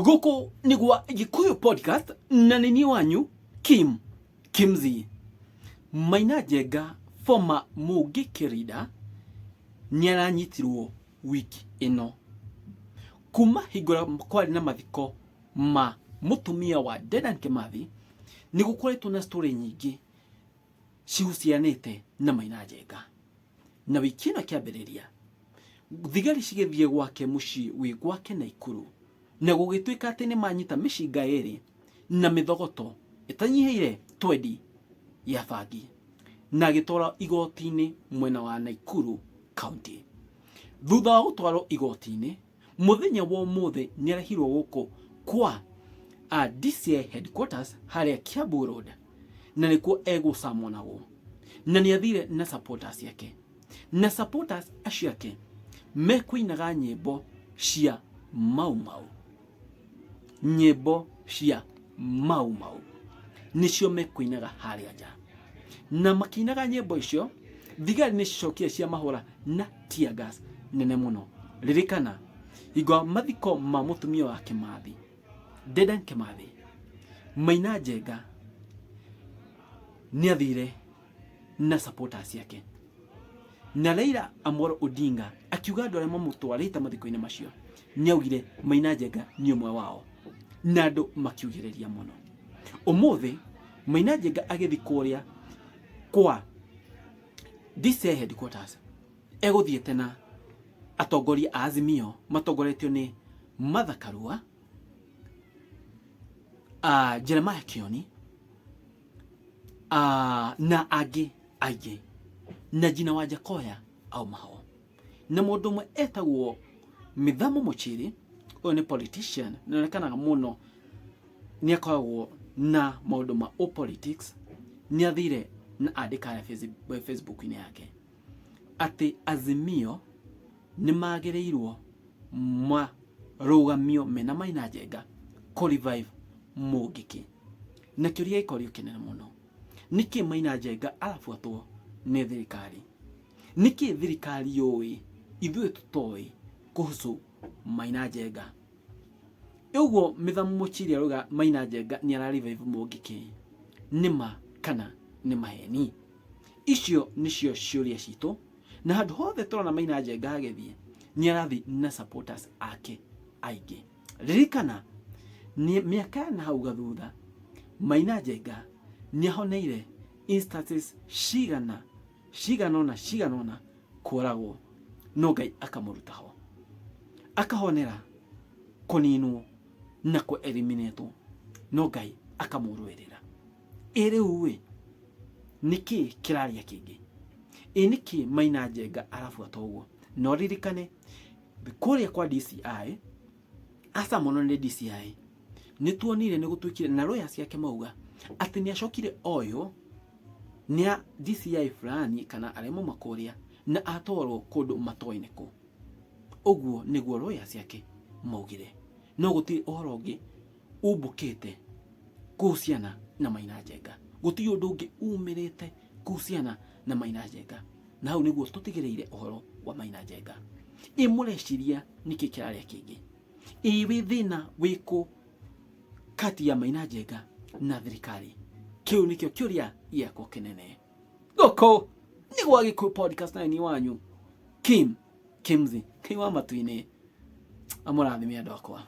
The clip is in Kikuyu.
Gũkũ nĩ gwa Gĩkũyũ Podcast na nĩ niĩ wanyu Kim Kimzi. Maina Njenga, former Mũngĩkĩ leader, nĩ aranyitirwo wiki ĩno. Kuma hingo ĩrĩa kwarĩ na mathiko ma mũtumia wa Dedan Kimathi, nĩ gũkoretwo na story nyingĩ cihucianĩte na Maina Njenga. Na wiki ĩno ĩkĩambĩrĩria, thigari cigĩthiĩ gwake mũciĩ wĩ gwake Naikuru, na gũgĩtuĩka atĩ nĩ manyita mĩcinga ĩrĩ na mĩthogoto ĩtanyihĩire twendi ya bangi, na agĩtwarwo igoti-inĩ mwena wa Naikuru County. Thutha wa gũtwarwo igoti-inĩ, mũthenya wa ũmũthĩ nĩ arehirwo gũkũ kwa DCI headquarters harĩa Kiambu Road, na nĩkuo egũcamonagwo, na nĩ athire na supporters ciake, na supporters acio ake mekũinaga nyĩmbo cia Mau Mau, nyĩmbo cia Mau Mau nĩcio mekũinaga harĩa nja, na makĩinaga nyĩmbo icio thigari nĩ cicokire cia mahũra na tear gas nene mũno. Ririkana hingo ya mathiko ma mũtumia wa Kĩmathi, Dedan Kĩmathi, Maina Njenga nĩ athire na supporters ciake, na Raila Amolo Odinga akiuga andũ arĩa mamũtwarĩte mathiko-inĩ macio nĩ augire Maina Njenga nĩ ũmwe wao, na andũ makiugĩrĩria mũno. Ũmũthĩ Maina Njenga agĩthiĩ kũrĩa kwa DCI headquarters, egũthiĩte na atongoria a Azimio matongoretio nĩ Martha Karua, Jeremiah Kioni, na angĩ aingĩ, na Gina Wanjakoya auma ho, na mũndũ ũmwe etagwo Mithamo Muchiri. Ũyũ nĩ politician na onekanaga mũno nĩ akoragwo na maũndũ ma politics. Nĩ athire na andĩka harĩa Facebook-inĩ yake atĩ Azimio nĩ magĩrĩirwo marũgamio mena Maina Njenga kũ revive Mũngĩkĩ. Na kĩũria gĩkorio kĩnene mũno, nĩkĩ Maina Njenga arabuatwo nĩ thirikari? Nĩkĩ thirikari yũĩ ithuĩ tũtoĩ kuhusu Maina Njenga? Ũguo Mĩthamu Mũchiri arauga Maina Njenga nĩ ara revive Mũngĩkĩ, nĩ ma kana nĩ maheni? Icio nĩcio ciũria citũ, na handũ hothe tũrona Maina Njenga agĩthiĩ nĩ arathiĩ na supporters ake aingĩ. Ririkana nĩ mĩaka ya na hau gathutha Maina Njenga nĩ ahoneire instances cigana cigana ũna cigana ũna kũragwo, no Ngai akamũruta ho, akahonera kũninwo na kũ eliminatwo, no Ngai akamũrũĩrĩra. Ĩ rĩu ĩ nĩkĩ kĩraria kĩngĩ? Ĩ nĩkĩ Maina Njenga arabuata ũguo? No ririkane kũrĩa kwa DCI, aca mũno nĩ DCI, nĩ tuonire nĩ gũtuĩkire na lawyers ciake mauga atĩ nĩ acokire oywo nĩ a DCI fulani kana arĩa mauma kũrĩa na atwarwo kũndũ matoĩ nĩ kũ. Ũguo nĩguo lawyers ciake maugire, no gũtirĩ ũhoro ũngĩ umbũkĩte kuhusiana na Maina Njenga, gũtirĩ ũndũ ũngĩ umĩrĩte kuhusiana na Maina Njenga, na hau nĩguo tũtigĩrĩire ũhoro wa Maina Njenga. Ĩ mũreciria nĩkĩ kĩrarĩa kĩngĩ? Ĩ wĩ thĩna wĩkũ kati ya Maina Njenga na thirikari? Kĩu nĩkĩo kĩũria gĩakwa kĩnene. Gũkũ nĩ gwa Gĩkũyũ Podcast na ni wanyu Kim Kimzi, Ngai wa matu-inĩ amũrathime andũ akwa.